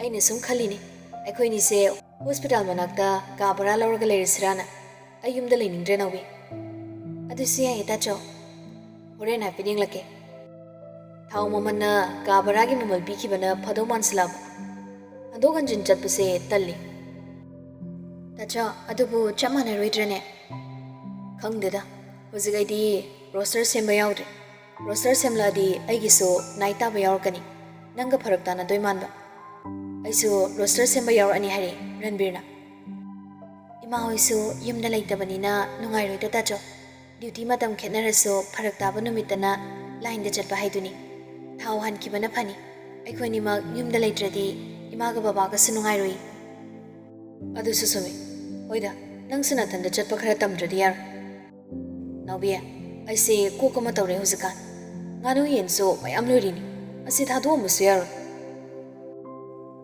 ꯑꯩꯅ ꯁꯨꯝ ꯈꯜꯂꯤꯅꯤ, ꯑꯩꯈꯣꯏꯅꯤꯁꯦ ꯍꯣꯁꯄꯤꯇꯥꯜ ꯃꯅꯥꯛꯇ ꯀꯥ ꯚꯔꯥ ꯂꯧꯔꯒ ꯂꯩꯔꯁꯤꯔꯥꯅ꯫ ꯑꯩ ꯌꯨꯝꯗ ꯂꯩꯅꯤꯡꯗ꯭ꯔꯦ ꯅꯥꯎꯕꯤ꯫ ꯑꯗꯨꯁꯨ ꯌꯥꯏꯌꯦ ꯇꯥꯆꯧ꯫ ꯍꯣꯔꯦꯟ ꯍꯥꯏꯐꯦꯠ ꯌꯦꯡꯂꯛꯀꯦ꯫ ꯊꯥꯎ ꯃꯃꯜꯅ ꯀꯥ ꯚꯔꯥꯒꯤ ꯃꯃꯜ ꯄꯤꯈꯤꯕꯅ ꯐꯗꯧ ꯃꯥꯟꯁꯤꯜꯂꯛꯑꯕ꯫ ꯍꯟꯗꯣꯛ ꯍꯟꯖꯤꯟ ꯆꯠꯄꯁꯦ ꯇꯜꯂꯤ꯫ ꯇꯥꯆꯧ, ꯑꯗꯨꯕꯨ ꯆꯞ ꯃꯥꯟꯅꯔꯣꯏꯗ꯭ꯔꯅꯦ? ꯈꯪꯗꯦꯗ, ꯍꯧꯖꯤꯛ ꯑꯩꯗꯤ ꯔꯣꯁꯇꯔ ꯁꯦꯝꯕ ꯌꯥꯎꯗ꯭ꯔꯦ꯫ ꯔꯣꯁꯇꯔ ꯁꯦꯝꯂꯛꯑꯗꯤ ꯑꯩꯒꯤꯁꯨ ꯅꯥꯏꯠ ꯇꯥꯕ ꯌꯥꯎꯔꯛꯀꯅꯤ꯫ ꯅꯪꯒ ꯐꯔꯛ ꯇꯥꯅꯗꯣꯏ ꯃꯥꯟꯕ꯫ ꯑꯩꯁꯨ ꯔꯣꯁꯇꯔ ꯁꯦꯝꯕ ꯌꯥꯎꯔꯛꯑꯅꯤ ꯍꯥꯏꯔꯦ ꯔꯟꯕꯤꯔꯅ꯫ ꯏꯃꯥ ꯍꯣꯏꯁꯨ ꯌꯨꯝꯗ ꯂꯩꯇꯕꯅꯤꯅ ꯅꯨꯡꯉꯥꯏꯔꯣꯏꯗ ꯇꯥꯆꯧ꯫ ꯗ꯭ꯌꯨꯇꯤ ꯃꯇꯝ ꯈꯦꯠꯅꯔꯁꯨ ꯐꯔꯛ ꯇꯥꯕ ꯅꯨꯃꯤꯠꯇꯅ ꯂꯥꯏꯟꯗ ꯆꯠꯄ ꯍꯥꯏꯗꯨꯅꯤ꯫ ꯊꯥꯎ ꯍꯟꯈꯤꯕꯅ ꯐꯅꯤ꯫ ꯑꯩꯈꯣꯏꯅꯤꯃꯛ ꯌꯨꯝꯗ ꯂꯩꯇ꯭ꯔꯗꯤ ꯏꯃꯥꯒ ꯕꯕꯥꯒꯁꯨ ꯅꯨꯡꯉꯥꯏꯔꯣꯏ꯫ ꯑꯗꯨꯁꯨ ꯆꯨꯝꯃꯤ꯫ ꯍꯣꯏꯗ, ꯅꯪꯁꯨ ꯅꯊꯟꯗ ꯆꯠꯄ ꯈꯔ ꯇꯝꯗ꯭ꯔꯗꯤ ꯌꯥꯔꯣꯏ꯫ ꯅꯥꯎꯕꯤ, ꯑꯩꯁꯦ ꯀꯣꯛ ꯑꯃ ꯇꯧꯔꯦ ꯍꯧꯖꯤꯛꯀꯥꯟ꯫ ꯉꯥꯅꯨ ꯌꯦꯟꯁꯨ ꯃꯌꯥꯝ ꯂꯣꯏꯔꯤꯅꯤ꯫ ꯑꯁꯤ ꯊꯥꯗꯣꯛꯑꯝꯕꯁꯨ ꯌꯥꯔꯣꯏ꯫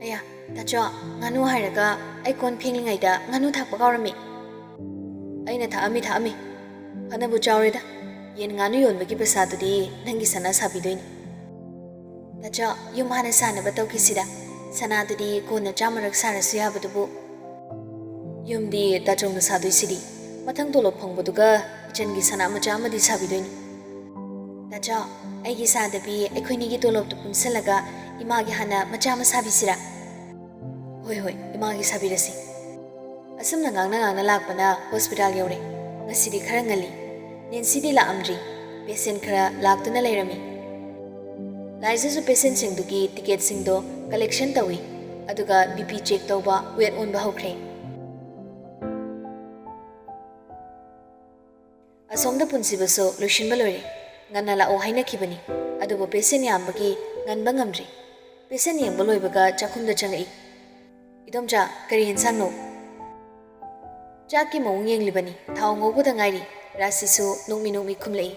ꯑꯌꯥ, ꯇꯥꯆꯧ, ꯉꯥꯅꯨ ꯍꯥꯏꯔꯒ ꯑꯩ ꯀꯣꯟ ꯐꯦꯡꯂꯤꯉꯩꯗ ꯉꯥꯅꯨ ꯊꯥꯛꯄ ꯀꯥꯎꯔꯝꯃꯤ꯫ ꯑꯩꯅ ꯊꯥꯛꯑꯝꯃꯤ, ꯊꯥꯛꯑꯝꯃꯤ꯫ ꯐꯅꯕꯨ ꯆꯥꯎꯔꯦꯗ꯫ ꯌꯦꯟ ꯉꯥꯅꯨ ꯌꯣꯟꯕꯒꯤ ꯄꯩꯁꯥꯗꯨꯗꯤ ꯅꯪꯒꯤ ꯁꯅꯥ ꯁꯥꯕꯤꯗꯣꯏꯅꯤ꯫ ꯇꯥꯆꯧ, ꯌꯨꯝ ꯍꯥꯟꯅ ꯁꯥꯅꯕ ꯇꯧꯈꯤꯁꯤꯗ꯫ ꯁꯅꯥꯗꯨꯗꯤ ꯀꯣꯟꯅ ꯆꯥꯝꯃꯔꯛ ꯁꯥꯔꯁꯨ ꯌꯥꯕꯗꯨꯕꯨ꯫ ꯌꯨꯝꯗꯤ ꯇꯥꯆꯧꯅ ꯁꯥꯗꯣꯏꯁꯤꯗꯤ꯫ ꯃꯊꯪ ꯇꯣꯂꯣꯞ ꯐꯪꯕꯗꯨꯒ ꯏꯆꯟꯒꯤ ꯁꯅꯥ ꯃꯆꯥ ꯑꯃꯗꯤ ꯁꯥꯕꯤꯗꯣꯏꯅꯤ꯫ ꯇꯥꯆꯧ, ꯑꯩꯒꯤ ꯁꯥꯗꯕꯤ ꯑꯩꯈꯣꯏꯅꯤꯒꯤ ꯇꯣꯂꯣꯞꯇꯨ ꯄꯨꯟꯁꯜꯂꯒ ꯏꯃꯥꯒꯤ ꯍꯥꯟꯅ ꯃꯆꯥ ꯑꯃ ꯁꯥꯕꯤꯁꯤꯔꯥ? ꯍꯣꯏ, ꯍꯣꯏ, ꯏꯃꯥꯒꯤ ꯁꯥꯕꯤꯔꯁꯤ꯫ ꯑꯁꯨꯝꯅ ꯉꯥꯡꯅ ꯉꯥꯡꯅ ꯂꯥꯛꯄꯅ ꯍꯣꯁꯄꯤꯇꯥꯜ ꯌꯧꯔꯦ꯫ ꯉꯁꯤꯗꯤ ꯈꯔ ꯉꯜꯂꯤ꯫ ꯅꯦꯟꯁꯤꯗꯤ ꯂꯥꯛꯑꯝꯗ꯭ꯔꯤ꯫ ꯄꯦꯁꯦꯟ ꯈꯔ ꯂꯥꯛꯇꯨꯅ ꯂꯩꯔꯝꯃꯤ꯫ ꯂꯥꯏꯖꯁꯨ ꯄꯦꯁꯦꯟꯁꯤꯡꯗꯨꯒꯤ ꯇꯤꯀꯦꯠꯁꯤꯡꯗꯣ ꯀꯂꯦꯛꯁꯟ ꯇꯧꯏ꯫ ꯑꯗꯨꯒ ꯕꯤ ꯄꯤ ꯆꯦꯛ ꯇꯧꯕ, ꯋꯦꯠ ꯑꯣꯟꯕ ꯍꯧꯈ꯭ꯔꯦ꯫ ꯑꯁꯣꯝꯗ ꯄꯨꯟꯁꯤꯕꯁꯨ ꯂꯣꯏꯁꯤꯟꯕ ꯂꯣꯏꯔꯦ꯫ ꯉꯟꯅ ꯂꯥꯛꯑꯣ ꯍꯥꯏꯅꯈꯤꯕꯅꯤ, ꯑꯗꯨꯕꯨ ꯄꯦꯁꯦꯟ ꯌꯥꯝꯕꯒꯤ ꯉꯟꯕ ꯉꯝꯗ꯭ꯔꯦ꯫ ꯄꯦꯁꯦꯟ ꯌꯦꯡꯕ ꯂꯣꯏꯕꯒ ꯆꯥꯛꯈꯨꯝꯗ ꯆꯪꯉꯛꯏ꯫ "ꯏꯗꯣꯝꯆꯥ, ꯀꯔꯤ ꯌꯦꯟꯁꯥꯡꯅꯣ?" ꯆꯥꯛꯀꯤ ꯃꯑꯣꯡ ꯌꯦꯡꯂꯤꯕꯅꯤ, ꯊꯥꯎ ꯉꯧꯕꯗ ꯉꯥꯏꯔꯤ꯫ ꯔꯥꯁꯤꯁꯨ ꯅꯣꯛꯃꯤ ꯅꯣꯛꯃꯤ ꯈꯨꯝꯂꯛꯏ꯫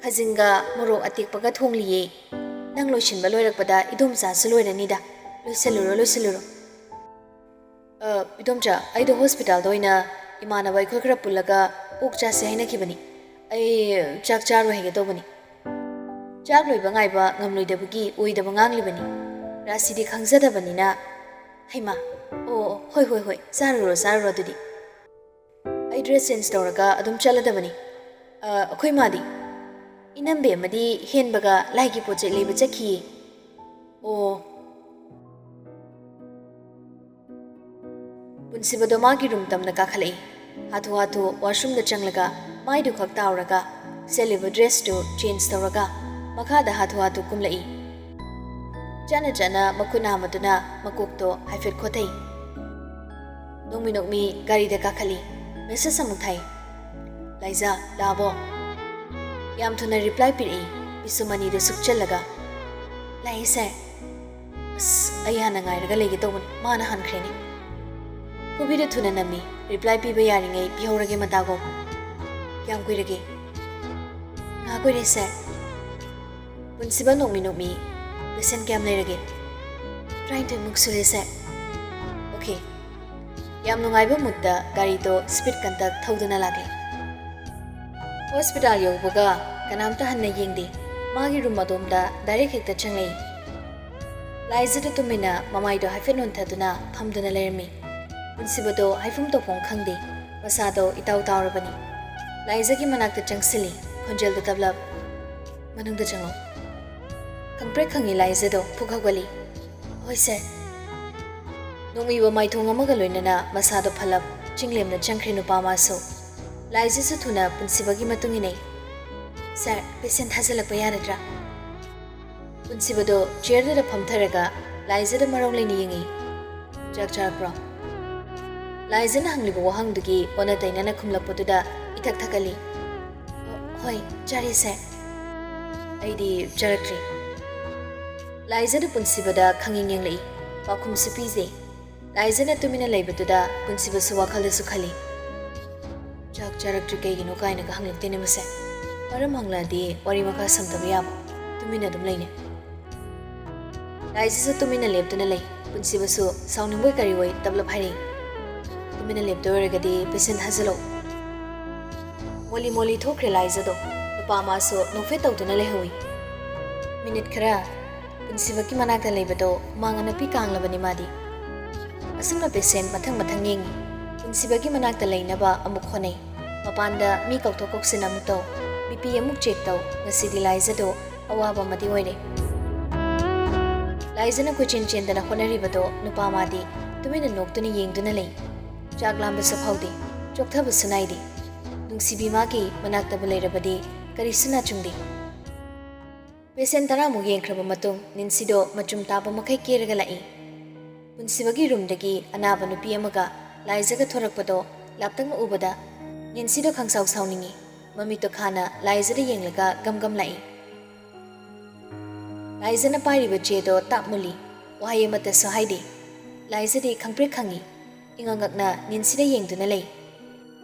"ꯈꯖꯤꯡꯒ ꯃꯣꯔꯣꯛ ꯑꯇꯦꯛꯄꯒ ꯊꯣꯡꯂꯤꯌꯦ꯫ ꯅꯪ ꯂꯣꯏꯁꯤꯟꯕ ꯂꯣꯏꯔꯛꯄꯗ ꯏꯗꯣꯝꯆꯥꯁꯨ ꯂꯣꯏꯔꯅꯤꯗ꯫ ꯂꯣꯏꯁꯤꯜꯂꯨꯔꯣ, ꯂꯣꯏꯁꯤꯜꯂꯨꯔꯣ꯫" "ꯑ, ꯏꯗꯣꯝꯆꯥ, ꯑꯩꯗꯣ ꯍꯣꯁꯄꯤꯇꯥꯜꯗ ꯑꯣꯏꯅ ꯏꯃꯥꯟꯅꯕ ꯑꯩꯈꯣꯏ ꯈꯔ ꯄꯨꯜꯂꯒ ꯑꯣꯛ ꯆꯥꯁꯦ ꯍꯥꯏꯅꯈꯤꯕꯅꯤ꯫ ꯑꯩ ꯆꯥꯛ ꯆꯥꯔꯣꯏ ꯍꯥꯏꯒꯦ ꯇꯧꯕꯅꯤ꯫" ꯆꯥꯛ ꯂꯣꯏꯕ ꯉꯥꯏꯕ ꯉꯝꯂꯣꯏꯗꯕꯒꯤ ꯑꯣꯏꯗꯕ ꯉꯥꯡꯂꯤꯕꯅꯤ꯫ ꯔꯥꯁꯤꯗꯤ ꯈꯪꯖꯗꯕꯅꯤꯅ, "ꯍꯩꯃꯥ, ꯑꯣ, ꯑꯣ, ꯍꯣꯏ, ꯍꯣꯏ, ꯍꯣꯏ, ꯆꯥꯔꯨꯔꯣ, ꯆꯥꯔꯨꯔꯣ ꯑꯗꯨꯗꯤ꯫" ꯑꯩ ꯗ꯭ꯔꯦꯁ ꯆꯦꯟꯖ ꯇꯧꯔꯒ ꯑꯗꯨꯝ ꯆꯠꯂꯗꯕꯅꯤ꯫ "ꯑ, ꯑꯩꯈꯣꯏ ꯃꯥꯗꯤ?" "ꯏꯅꯝꯕꯦꯝꯃꯗꯤ ꯍꯦꯟꯕꯒ ꯂꯥꯏꯒꯤ ꯄꯣꯠ ꯆꯩ ꯂꯩꯕ ꯆꯠꯈꯤꯌꯦ꯫" "ꯑꯣ꯫" ꯄꯨꯟꯁꯤꯕꯗꯣ ꯃꯥꯒꯤ ꯔꯨꯝ ꯇꯝꯅ ꯀꯥꯈꯠꯂꯛꯏ꯫ ꯍꯥꯊꯨ ꯍꯥꯊꯨ ꯋꯥꯁꯔꯨꯝꯗ ꯆꯪꯂꯒ ꯃꯥꯏꯗꯨ ꯈꯛ ꯇꯥꯎꯔꯒ ꯁꯦꯠꯂꯤꯕ ꯗ꯭ꯔꯦꯁꯇꯨ ꯆꯦꯟꯖ ꯇꯧꯔꯒ ꯃꯈꯥꯗ ꯍꯥꯊꯨ ꯍꯥꯊꯨ ꯀꯨꯝꯂꯛꯏ꯫ ꯆꯠꯅ ꯆꯠꯅ ꯃꯈꯨꯠ ꯅꯥꯝꯃꯗꯨꯅ ꯃꯀꯣꯛꯇꯣ ꯍꯥꯏꯐꯦꯠ ꯈꯣꯠꯊꯩ꯫ ꯅꯣꯡꯃꯤ ꯅꯣꯡꯃꯤ ꯒꯥꯔꯤꯗ ꯀꯥꯈꯠꯂꯤ꯫ ꯃꯦꯁꯦꯖ ꯑꯃꯨꯛ ꯊꯥꯏ꯫ "ꯂꯥꯏꯖꯥ, ꯂꯥꯛꯑꯕꯣ?" ꯌꯥꯝ ꯊꯨꯅ ꯔꯤꯄ꯭ꯂꯥꯏ ꯄꯤꯔꯛꯏ, ꯄꯤꯁꯨꯝ ꯑꯅꯤꯗ ꯁꯨꯛꯆꯜꯂꯒ꯫ "ꯂꯥꯛꯑꯦ ꯁꯥꯔ꯫" "ꯑꯁ, ꯑꯩ ꯍꯥꯟꯅ ꯉꯥꯏꯔꯒ ꯂꯩꯒꯦ ꯇꯧꯕꯅꯤ, ꯃꯥꯅ ꯍꯥꯟꯈ꯭ꯔꯦꯅꯦ꯫" ꯈꯨꯕꯤꯗ ꯊꯨꯅ ꯅꯝꯃꯤ, ꯔꯤꯄ꯭ꯂꯥꯏ ꯄꯤꯕ ꯌꯥꯔꯤꯉꯩ ꯄꯤꯍꯧꯔꯒꯦ ꯃꯇꯥꯒꯣ꯫ "ꯀꯌꯥꯝ ꯀꯨꯏꯔꯒꯦ?" "ꯉꯥꯏꯍꯥꯛ ꯀꯨꯏꯔꯦ ꯁꯥꯔ꯫" ꯄꯨꯟꯁꯤꯕ ꯅꯣꯛꯃꯤ ꯅꯣꯛꯃꯤ, "ꯄꯦꯁꯦꯟ ꯀꯌꯥꯝ ꯂꯩꯔꯒꯦ?" "ꯇꯔꯥꯅꯤꯊꯣꯏꯃꯨꯛ ꯁꯨꯔꯦ ꯁꯥꯔ꯫" "ꯑꯣꯀꯦ꯫" ꯌꯥꯝ ꯅꯨꯡꯉꯥꯏꯕ ꯃꯨꯠꯇ ꯒꯥꯔꯤꯗꯣ ꯁ꯭ꯄꯤꯗ ꯀꯟꯇꯛ ꯊꯧꯗꯨꯅ ꯂꯥꯛꯂꯦ꯫ ꯍꯣꯁꯄꯤꯇꯥꯜ ꯌꯧꯕꯒ ꯀꯅꯥꯝꯇ ꯍꯟꯅ ꯌꯦꯡꯗꯦ꯫ ꯃꯥꯒꯤ ꯔꯨꯝ ꯑꯗꯣꯝꯗ ꯗꯥꯏꯔꯦꯛ ꯍꯦꯛꯇ ꯆꯪꯂꯛꯏ꯫ ꯂꯥꯏꯖꯗꯨ ꯇꯨꯃꯤꯟꯅ ꯃꯃꯥꯏꯗꯣ ꯍꯥꯏꯐꯦꯠ ꯅꯣꯟꯊꯗꯨꯅ ꯐꯝꯗꯨꯅ ꯂꯩꯔꯝꯃꯤ꯫ ꯄꯨꯟꯁꯤꯕꯗꯣ ꯍꯥꯏꯐꯝ ꯇꯧꯐꯝ ꯈꯪꯗꯦ꯫ ꯃꯁꯥꯗꯣ ꯏꯇꯥꯎ ꯇꯥꯎꯔꯕꯅꯤ꯫ ꯂꯥꯏꯖꯒꯤ ꯃꯅꯥꯛꯇ ꯆꯪꯁꯤꯜꯂꯤ, ꯈꯣꯟꯖꯦꯜꯗꯣ ꯇꯞꯂꯞ꯫ "ꯃꯅꯨꯡꯗ ꯆꯪꯉꯣ꯫" ꯈꯪꯄ꯭ꯔꯦꯛ ꯈꯪꯉꯤ ꯂꯥꯏꯖꯗꯣ ꯐꯨꯛ ꯍꯧꯒꯠꯂꯤ꯫ "ꯍꯣꯏ ꯁꯥꯔ꯫" ꯅꯣꯡꯃꯤꯕ ꯃꯥꯏꯊꯣꯡ ꯑꯃꯒ ꯂꯣꯏꯅꯅ ꯃꯁꯥꯗꯣ ꯐꯜꯂꯞ ꯆꯤꯡꯂꯦꯝꯅ ꯆꯪꯈ꯭ꯔꯦ ꯅꯨꯄꯥ ꯃꯥꯁꯨ꯫ ꯂꯥꯏꯖꯁꯨ ꯊꯨꯅ ꯄꯨꯟꯁꯤꯕꯒꯤ ꯃꯇꯨꯡ ꯏꯟꯅꯩ꯫ "ꯁꯥꯔ, ꯄꯦꯁꯦꯟ ꯊꯥꯖꯤꯜꯂꯛꯄ ꯌꯥꯔꯗ꯭ꯔꯥ?" ꯄꯨꯟꯁꯤꯕꯗꯣ ꯆꯤꯌꯔꯗꯨꯗ ꯐꯝꯊꯔꯒ ꯂꯥꯏꯖꯗ ꯃꯔꯧ ꯂꯩꯅ ꯌꯦꯡꯉꯤ꯫ "ꯆꯥꯛ ꯆꯥꯔꯛꯄ꯭ꯔꯣ?" ꯂꯥꯏꯖꯅ ꯍꯪꯂꯤꯕ ꯋꯥꯍꯪꯗꯨꯒꯤ ꯑꯣꯟꯅ ꯇꯩꯅꯅ ꯈꯨꯝꯂꯛꯄꯗꯨꯗ ꯏꯊꯛ ꯊꯛꯀꯠꯂꯤ꯫ "ꯍꯣꯏ, ꯆꯥꯔꯦ ꯁꯥꯔ꯫" "ꯑꯩꯗꯤ ꯆꯥꯔꯛꯇ꯭ꯔꯤ꯫" ꯂꯥꯏꯖꯅ ꯄꯨꯟꯁꯤꯕꯗ ꯈꯪꯌꯦꯡ ꯌꯦꯡꯂꯛꯏ꯫ ꯄꯥꯎꯈꯨꯝꯁꯨ ꯄꯤꯗꯦ꯫ ꯂꯥꯏꯖꯅ ꯇꯨꯃꯤꯟꯅ ꯂꯩꯕꯗꯨꯗ ꯄꯨꯟꯁꯤꯕꯁꯨ ꯋꯥꯈꯜꯗꯁꯨ ꯈꯜꯂꯤ꯫ "ꯆꯥꯛ ꯆꯥꯔꯛꯇ꯭ꯔꯤ ꯀꯩꯒꯤꯅꯣ?" ꯀꯥꯏꯅꯒ ꯍꯪꯂꯛꯇꯦꯅꯦ ꯃꯁꯦ꯫ ꯃꯔꯝ ꯍꯪꯂꯛꯑꯗꯤ ꯋꯥꯔꯤ ꯃꯈꯥ ꯁꯝꯊꯕ ꯌꯥꯕ꯫ ꯇꯨꯃꯤꯟꯅ ꯑꯗꯨꯝ ꯂꯩꯅꯦ꯫ ꯂꯥꯏꯖꯁꯨ ꯇꯨꯃꯤꯟꯅ ꯂꯦꯞꯇꯨꯅ ꯂꯩ꯫ ꯄꯨꯟꯁꯤꯕꯁꯨ ꯁꯥꯎꯅꯤꯡꯕꯣꯏ ꯀꯔꯤꯑꯣꯏ ꯇꯞꯂꯞ ꯍꯥꯏꯔꯛꯏ꯫ "ꯇꯨꯃꯤꯟꯅ ꯂꯦꯞꯇꯣꯏ ꯑꯣꯏꯔꯒꯗꯤ ꯄꯦꯁꯦꯟ ꯊꯥꯖꯤꯜꯂꯛꯎ꯫" ꯃꯣꯂꯤ ꯃꯣꯂꯤ ꯊꯣꯛꯈ꯭ꯔꯦ ꯂꯥꯏꯖꯗꯣ꯫ ꯅꯨꯄꯥ ꯃꯥꯁꯨ ꯅꯣꯛꯐꯦꯠ ꯇꯧꯗꯨꯅ ꯂꯩꯍꯧꯏ꯫ ꯃꯤꯅꯤꯠ ꯈꯔ ꯄꯨꯟꯁꯤꯕꯒꯤ ꯃꯅꯥꯛꯇ ꯂꯩꯕꯗꯣ ꯍꯨꯃꯥꯡ ꯑꯅꯞꯄꯤ ꯀꯥꯡꯂꯕꯅꯤ ꯃꯥꯗꯤ꯫ ꯑꯁꯨꯝꯅ ꯄꯦꯁꯦꯟ ꯃꯊꯪ ꯃꯊꯪ ꯌꯦꯡꯉꯤ꯫ ꯄꯨꯟꯁꯤꯕꯒꯤ ꯃꯅꯥꯛꯇ ꯂꯩꯅꯕ ꯑꯃꯨꯛ ꯍꯣꯠꯅꯩ꯫ ꯃꯄꯥꯟꯗ ꯃꯤ ꯀꯧꯊꯣꯛ ꯀꯧꯁꯤꯟ ꯑꯃꯨꯛ ꯇꯧ, ꯕꯤ ꯄꯤ ꯑꯃꯨꯛ ꯆꯦꯛ ꯇꯧ꯫ ꯉꯁꯤꯗꯤ ꯂꯥꯏꯖꯗꯣ ꯑꯋꯥꯕ ꯑꯃꯗꯤ ꯑꯣꯏꯔꯦ꯫ ꯂꯥꯏꯖꯅ ꯀꯣꯏꯆꯦꯟ ꯆꯦꯟꯗꯅ ꯍꯣꯠꯅꯔꯤꯕꯗꯣ ꯅꯨꯄꯥ ꯃꯥꯗꯤ ꯇꯨꯃꯤꯟꯅ ꯅꯣꯛꯇꯨꯅ ꯌꯦꯡꯗꯨꯅ ꯂꯩ꯫ ꯆꯥꯛ ꯂꯥꯝꯕꯁꯨ ꯐꯥꯎꯗꯦ, ꯆꯣꯛꯊꯕꯁꯨ ꯅꯥꯏꯗꯦ꯫ ꯅꯨꯡꯁꯤꯕꯤ ꯃꯥꯒꯤ ꯃꯅꯥꯛꯇꯕꯨ ꯂꯩꯔꯕꯗꯤ ꯀꯔꯤꯁꯨ ꯅꯥꯆꯨꯡꯗꯦ꯫ ꯄꯦꯁꯦꯟ ꯇꯔꯥꯃꯨꯛ ꯌꯦꯡꯈ꯭ꯔꯕ ꯃꯇꯨꯡ ꯅꯤꯟꯁꯤꯗꯣ ꯃꯆꯨꯝ ꯇꯥꯕ ꯃꯈꯩ ꯀꯦꯔꯒ ꯂꯥꯛꯏ꯫ ꯄꯨꯟꯁꯤꯕꯒꯤ ꯔꯨꯝꯗꯒꯤ ꯑꯅꯥꯕ ꯅꯨꯄꯤ ꯑꯃꯒ ꯂꯥꯏꯖꯒ ꯊꯣꯔꯛꯄꯗꯣ ꯂꯥꯞꯇꯛꯅ ꯎꯕꯗ ꯅꯤꯟꯁꯤꯗꯣ ꯈꯪꯁꯥꯎ ꯁꯥꯎꯅꯤꯡꯉꯤ꯫ ꯃꯃꯤꯠꯇꯣ ꯈꯥꯅ ꯂꯥꯏꯖꯗ ꯌꯦꯡꯂꯒ ꯒꯝ ꯒꯝ ꯂꯥꯛꯏ꯫ ꯂꯥꯏꯖꯅ ꯄꯥꯏꯔꯤꯕ ꯆꯦꯗꯣ ꯇꯥꯞ ꯃꯨꯜꯂꯤ꯫ ꯋꯥꯍꯩ ꯑꯃꯠꯇꯁꯨ ꯍꯥꯏꯗꯦ꯫ ꯂꯥꯏꯖꯗꯤ ꯈꯪꯄ꯭ꯔꯦꯛ ꯈꯪꯉꯤ꯫ ꯏꯉꯛ ꯉꯛꯅ ꯅꯤꯟꯁꯤꯗ ꯌꯦꯡꯗꯨꯅ ꯂꯩ꯫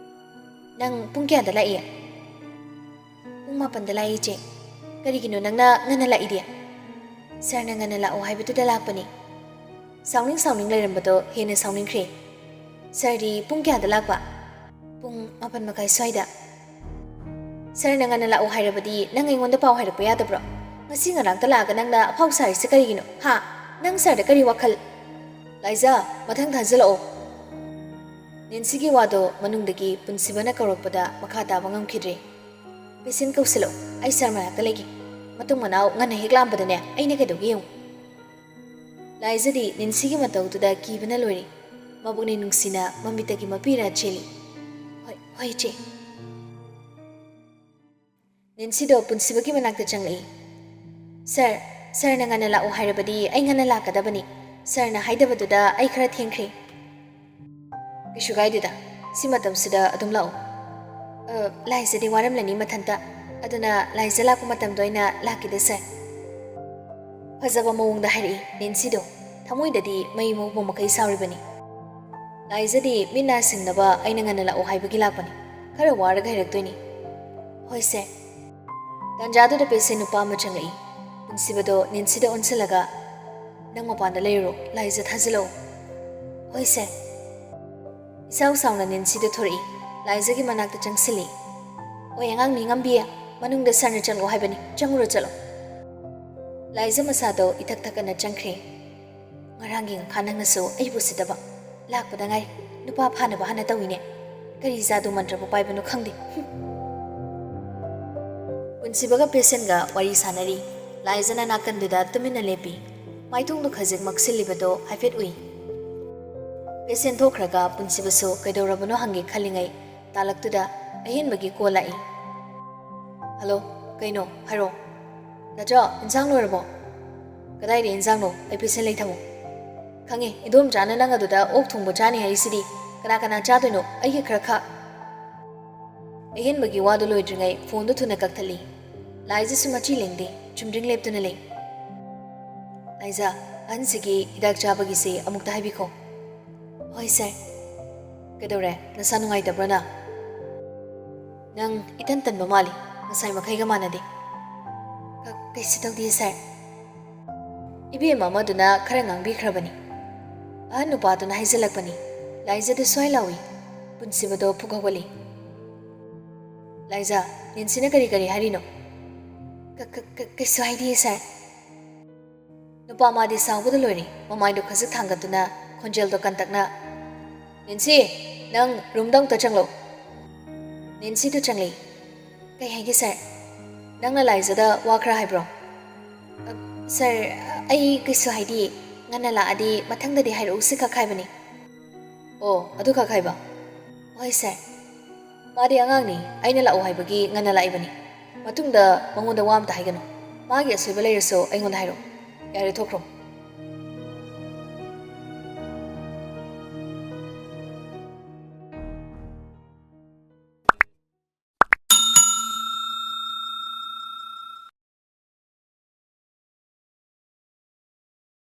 "ꯅꯪ ꯄꯨꯡ ꯀꯌꯥꯗ ꯂꯥꯛꯏ?" "ꯄꯨꯡ ꯃꯥꯄꯟꯗ ꯂꯥꯛꯏ, ꯏꯆꯦ꯫" "ꯀꯔꯤꯒꯤꯅꯣ ꯅꯪꯅ ꯉꯟꯅ ꯂꯥꯛꯏꯗꯤ?" "ꯁꯥꯔꯅ ꯉꯟꯅ ꯂꯥꯛꯑꯣ ꯍꯥꯏꯕꯗꯨꯗ ꯂꯥꯛꯄꯅꯤ꯫" ꯁꯥꯎꯅꯤꯡ ꯁꯥꯎꯅꯤꯡ ꯂꯩꯔꯝꯕꯗꯣ ꯍꯦꯟꯅ ꯁꯥꯎꯅꯤꯡꯈ꯭ꯔꯦ꯫ "ꯁꯥꯔꯗꯤ ꯄꯨꯡ ꯀꯌꯥꯗ ꯂꯥꯛꯄ?" "ꯄꯨꯡ ꯃꯥꯄꯟ ꯃꯈꯥꯏ ꯁ꯭ꯋꯥꯏꯗ꯫" "ꯁꯥꯔꯅ ꯉꯟꯅ ꯂꯥꯛꯑꯣ ꯍꯥꯏꯔꯕꯗꯤ ꯅꯪ ꯑꯩꯉꯣꯟꯗ ꯄꯥꯎ ꯍꯥꯏꯔꯛꯄ ꯌꯥꯗꯕ꯭ꯔꯣ? ꯉꯁꯤ ꯉꯔꯥꯡꯇ ꯂꯥꯛꯑꯒ ꯅꯪꯅ ꯑꯐꯥꯎ ꯁꯥꯔꯤꯁꯦ ꯀꯔꯤꯒꯤꯅꯣ? ꯍꯥ? ꯅꯪ ꯁꯥꯔꯗ ꯀꯔꯤ ꯋꯥꯈꯜ?" "ꯂꯥꯏꯖ, ꯃꯊꯪ ꯊꯥꯖꯤꯜꯂꯛꯑꯣ꯫" ꯅꯦꯟꯁꯤꯒꯤ ꯋꯥꯗꯣ ꯃꯅꯨꯡꯗꯒꯤ ꯄꯨꯟꯁꯤꯕꯅ ꯀꯧꯔꯛꯄꯗ ꯃꯈꯥ ꯇꯥꯕ ꯉꯝꯈꯤꯗ꯭ꯔꯦ꯫ "ꯄꯦꯁꯦꯟ ꯀꯧꯁꯤꯜꯂꯛꯑꯣ, ꯑꯩ ꯁꯥꯔ ꯃꯅꯥꯛꯇ ꯂꯩꯒꯦ꯫ ꯃꯇꯨꯡ ꯃꯅꯥꯎ ꯉꯟꯅ ꯍꯦꯛ ꯂꯥꯛꯑꯝꯕꯗꯅꯦ ꯑꯩꯅ ꯀꯩꯗꯧꯒꯦ ꯌꯦꯡꯉꯨ꯫" ꯂꯥꯏꯖꯗꯤ ꯅꯦꯟꯁꯤꯒꯤ ꯃꯇꯧꯗꯨꯗ ꯀꯤꯕꯅ ꯂꯣꯏꯔꯦ꯫ ꯃꯕꯨꯛꯅꯤꯡ ꯅꯨꯡꯁꯤꯅ ꯃꯃꯤꯠꯇꯒꯤ ꯃꯄꯤꯔꯥ ꯆꯦꯜꯂꯤ꯫ "ꯍꯣꯏ, ꯍꯣꯏ, ꯏꯆꯦ꯫" ꯅꯦꯟꯁꯤꯗꯣ ꯄꯨꯟꯁꯤꯕꯒꯤ ꯃꯅꯥꯛꯇ ꯆꯪꯂꯛꯏ꯫ "ꯁꯥꯔ, "ꯁꯥꯔꯅ ꯉꯟꯅ ꯂꯥꯛꯎ ꯍꯥꯏꯔꯕꯗꯤ ꯑꯩ ꯉꯟꯅ ꯂꯥꯛꯀꯗꯕꯅꯤ꯫ ꯁꯥꯔꯅ ꯍꯥꯏꯗꯕꯗꯨꯗ ꯑꯩ ꯈꯔ ꯊꯦꯡꯈ꯭ꯔꯦ꯫" "ꯀꯩꯁꯨ ꯀꯥꯏꯗꯦꯗ, ꯁꯤ ꯃꯇꯝꯁꯤꯗ ꯑꯗꯨꯝ ꯂꯥꯛꯎ꯫" "ꯑ, ꯂꯥꯏꯖꯗꯤ ꯋꯥꯔꯝꯂꯅꯤ ꯃꯊꯟꯇ, ꯑꯗꯨꯅ ꯂꯥꯏꯖ ꯂꯥꯛꯄ ꯃꯇꯝꯗ ꯑꯣꯏꯅ ꯂꯥꯛꯀꯦꯗ ꯁꯥꯔ꯫" ꯐꯖꯕ ꯃꯑꯣꯡꯗ ꯍꯥꯏꯔꯛꯏ ꯅꯦꯟꯁꯤꯗꯣ꯫ ꯊꯃꯣꯏꯗꯗꯤ ꯃꯩ ꯍꯧꯕ ꯃꯈꯩ ꯁꯥꯎꯔꯤꯕꯅꯤ꯫ "ꯂꯥꯏꯖꯗꯤ ꯃꯤꯠ ꯅꯥ ꯁꯤꯡꯅꯕ ꯑꯩꯅ ꯉꯟꯅ ꯂꯥꯛꯎ ꯍꯥꯏꯕꯒꯤ ꯂꯥꯛꯄꯅꯤ꯫ ꯈꯔ ꯋꯥꯔꯒ ꯍꯥꯏꯔꯛꯇꯣꯏꯅꯤ꯫" "ꯍꯣꯏ ꯁꯥꯔ꯫" ꯇꯥꯟꯖꯥꯗꯨꯗ ꯄꯦꯁꯦꯟ ꯅꯨꯄꯥ ꯑꯃ ꯆꯪꯂꯛꯏ꯫ ꯄꯨꯟꯁꯤꯕꯗꯣ ꯅꯦꯟꯁꯤꯗ ꯑꯣꯟꯁꯤꯜꯂꯒ, "ꯅꯪ ꯃꯄꯥꯟꯗ ꯂꯩꯔꯨꯔꯣ, ꯂꯥꯏꯖ ꯊꯥꯖꯤꯜꯂꯛꯎ꯫" "ꯍꯣꯏ ꯁꯥꯔ꯫" ꯏꯁꯥꯎ ꯁꯥꯎꯅ ꯅꯦꯟꯁꯤꯗ ꯊꯣꯔꯛꯏ꯫ ꯂꯥꯏꯖꯒꯤ ꯃꯅꯥꯛꯇ ꯆꯪꯁꯤꯜꯂꯤ꯫ "ꯑꯣꯏ ꯑꯉꯥꯡ ꯃꯤ ꯉꯝꯕꯤ, ꯃꯅꯨꯡꯗ ꯁꯥꯔꯅ ꯆꯪꯂꯣ ꯍꯥꯏꯕꯅꯤ, ꯆꯪꯉꯨꯔꯣ ꯆꯠꯂꯣ꯫" ꯂꯥꯏꯖ ꯃꯁꯥꯗꯣ ꯏꯊꯛ ꯊꯛꯀꯅ ꯆꯪꯈ꯭ꯔꯦ꯫ "ꯉꯔꯥꯡꯒꯤ ꯉꯈꯥ ꯅꯪꯅꯁꯨ ꯑꯩꯕꯨ ꯎꯁꯤꯠꯇꯕ, ꯂꯥꯛꯄꯗ ꯉꯥꯏꯔꯤ꯫ ꯅꯨꯄꯥ ꯐꯥꯅꯕ ꯍꯥꯟꯅ ꯇꯧꯏꯅꯦ꯫ ꯀꯔꯤ ꯖꯥꯗꯨ ꯃꯟꯇ꯭ꯔꯕꯨ ꯄꯥꯏꯕꯅꯣ ꯈꯪꯗꯦ꯫" ꯍꯨꯝ꯫ ꯄꯨꯟꯁꯤꯕꯒ ꯄꯦꯁꯦꯟꯒ ꯋꯥꯔꯤ ꯁꯥꯟꯅꯔꯤ꯫ ꯂꯥꯏꯖꯅ ꯅꯥꯀꯟꯗꯨꯗ ꯇꯨꯃꯤꯟꯅ ꯂꯦꯞꯄꯤ꯫ ꯃꯥꯏꯊꯣꯡꯗꯨ ꯈꯖꯤꯛ ꯃꯛꯁꯤꯜꯂꯤꯕꯗꯣ ꯍꯥꯏꯐꯦꯠ ꯎꯏ꯫ ꯄꯦꯁꯦꯟ ꯊꯣꯛꯈ꯭ꯔꯒ ꯄꯨꯟꯁꯤꯕꯁꯨ ꯀꯩꯗꯧꯔꯕꯅꯣ ꯍꯪꯒꯦ ꯈꯜꯂꯤꯉꯩ ꯇꯥꯂꯛꯇꯨꯗ ꯑꯍꯦꯟꯕꯒꯤ ꯀꯣꯜ ꯂꯥꯛꯏ꯫ "ꯍꯜꯂꯣ, ꯀꯩꯅꯣ? ꯍꯥꯏꯔꯣ꯫" "ꯅꯠꯇ꯭ꯔꯣ, ꯏꯟꯁꯥꯡ ꯂꯣꯏꯔꯕꯣ?" "ꯀꯗꯥꯏꯗ ꯏꯟꯁꯥꯡꯅꯣ? ꯑꯩ ꯄꯦꯁꯦꯟ ꯂꯩ ꯊꯝꯃꯣ꯫" "ꯈꯪꯉꯦ, ꯏꯗꯣꯝꯆꯥꯅ ꯅꯪ ꯑꯗꯨꯗ ꯑꯣꯛ ꯊꯣꯡꯕ ꯆꯥꯅꯤ ꯍꯥꯏꯔꯤꯁꯤꯗꯤ꯫ ꯀꯅꯥ ꯀꯅꯥ ꯆꯥꯗꯣꯏꯅꯣ? ꯑꯩꯒꯤ ꯈꯔ ꯈꯥꯛ꯫" ꯑꯍꯦꯟꯕꯒꯤ ꯋꯥꯗꯨ ꯂꯣꯏꯗ꯭ꯔꯤꯉꯩ ꯐꯣꯟꯗꯨ ꯊꯨꯅ ꯀꯛꯊꯠꯂꯤ꯫ ꯂꯥꯏꯖꯁꯨ ꯃꯆꯤ ꯂꯦꯡꯗꯦ, ꯆꯨꯝꯗ꯭ꯔꯤꯡ ꯂꯦꯞꯇꯨꯅ ꯂꯩ꯫ "ꯂꯥꯏꯖ, ꯑꯍꯟꯁꯤꯒꯤ ꯍꯤꯗꯥꯛ ꯆꯥꯕꯒꯤꯁꯦ ꯑꯃꯨꯛꯇ ꯍꯥꯏꯕꯤꯈꯣ꯫" "ꯍꯣꯏ ꯁꯥꯔ꯫" "ꯀꯩꯗꯧꯔꯦ? ꯅꯁꯥ ꯅꯨꯡꯉꯥꯏꯇꯕ꯭ꯔꯣ ꯅꯪ?" "ꯅꯪ ꯏꯇꯟ ꯇꯟꯕ ꯃꯥꯜꯂꯤ, ꯉꯁꯥꯏ ꯃꯈꯩꯒ ꯃꯥꯟꯅꯗꯦ꯫" "ꯀ-, ꯀꯩꯁꯨ ꯇꯧꯗꯦ ꯁꯥꯔ꯫" ꯏꯕꯦꯝꯃ ꯑꯃꯗꯨꯅ ꯈꯔ ꯉꯥꯡꯕꯤꯈ꯭ꯔꯕꯅꯤ꯫ ꯑꯍꯟ ꯅꯨꯄꯥꯗꯨꯅ ꯍꯥꯏꯖꯤꯜꯂꯛꯄꯅꯤ꯫ ꯂꯥꯏꯖꯗꯨ ꯁ꯭ꯋꯥꯏ ꯂꯥꯎꯏ꯫ ꯄꯨꯟꯁꯤꯕꯗꯣ ꯐꯨꯛ ꯍꯧꯒꯠꯂꯤ꯫ "ꯂꯥꯏꯖ, ꯅꯦꯟꯁꯤꯅ ꯀꯔꯤ ꯀꯔꯤ ꯍꯥꯏꯔꯤꯅꯣ?" "ꯀ-, ꯀ-, ꯀ-, ꯀꯩꯁꯨ ꯍꯥꯏꯗꯤꯌꯦ ꯁꯥꯔ꯫" ꯅꯨꯄꯥ ꯃꯥꯗꯤ ꯁꯥꯎꯕꯗ ꯂꯣꯏꯔꯦ꯫ ꯃꯃꯥꯏꯗꯣ ꯈꯖꯤꯛ ꯊꯥꯡꯒꯠꯇꯨꯅ ꯈꯣꯟꯖꯦꯜꯗꯣ ꯀꯟꯇꯛꯅ, "ꯅꯦꯟꯁꯤ, ꯅꯪ ꯔꯨꯝꯗ ꯑꯃꯨꯛꯇ ꯆꯪꯂꯛꯎ꯫" ꯅꯦꯟꯁꯤꯗꯨ ꯆꯪꯂꯛꯏ꯫ "ꯀꯩ ꯍꯥꯏꯒꯦ ꯁꯥꯔ?" "ꯅꯪꯅ ꯂꯥꯏꯖꯗ ꯋꯥ ꯈꯔ ꯍꯥꯏꯕ꯭ꯔꯣ?" "ꯑ, ꯁꯥꯔ, ꯑꯩ ꯀꯩꯁꯨ ꯍꯥꯏꯗꯤꯌꯦ꯫ ꯉꯟꯅ ꯂꯥꯛꯑꯗꯤ ꯃꯊꯪꯗꯗꯤ ꯍꯥꯏꯔꯛꯎ ꯁꯤ ꯈꯛ ꯍꯥꯏꯕꯅꯤ꯫" "ꯑꯣ, ꯑꯗꯨ ꯈꯛ ꯍꯥꯏꯕ?" "ꯍꯣꯏ ꯁꯥꯔ꯫" "ꯃꯥꯗꯤ ꯑꯉꯥꯡꯅꯤ, ꯑꯩꯅ ꯂꯥꯛꯎ ꯍꯥꯏꯕꯒꯤ ꯉꯟꯅ ꯂꯥꯛꯏꯕꯅꯤ꯫ ꯃꯇꯨꯡꯗ ꯃꯉꯣꯟꯗ ꯋꯥ ꯑꯝꯇ ꯍꯥꯏꯒꯅꯨ꯫ ꯃꯥꯒꯤ ꯑꯁꯣꯏꯕ ꯂꯩꯔꯁꯨ ꯑꯩꯉꯣꯟꯗ ꯍꯥꯏꯔꯛꯑꯣ꯫ ꯌꯥꯔꯦ, ꯊꯣꯛꯈ꯭ꯔꯣ꯫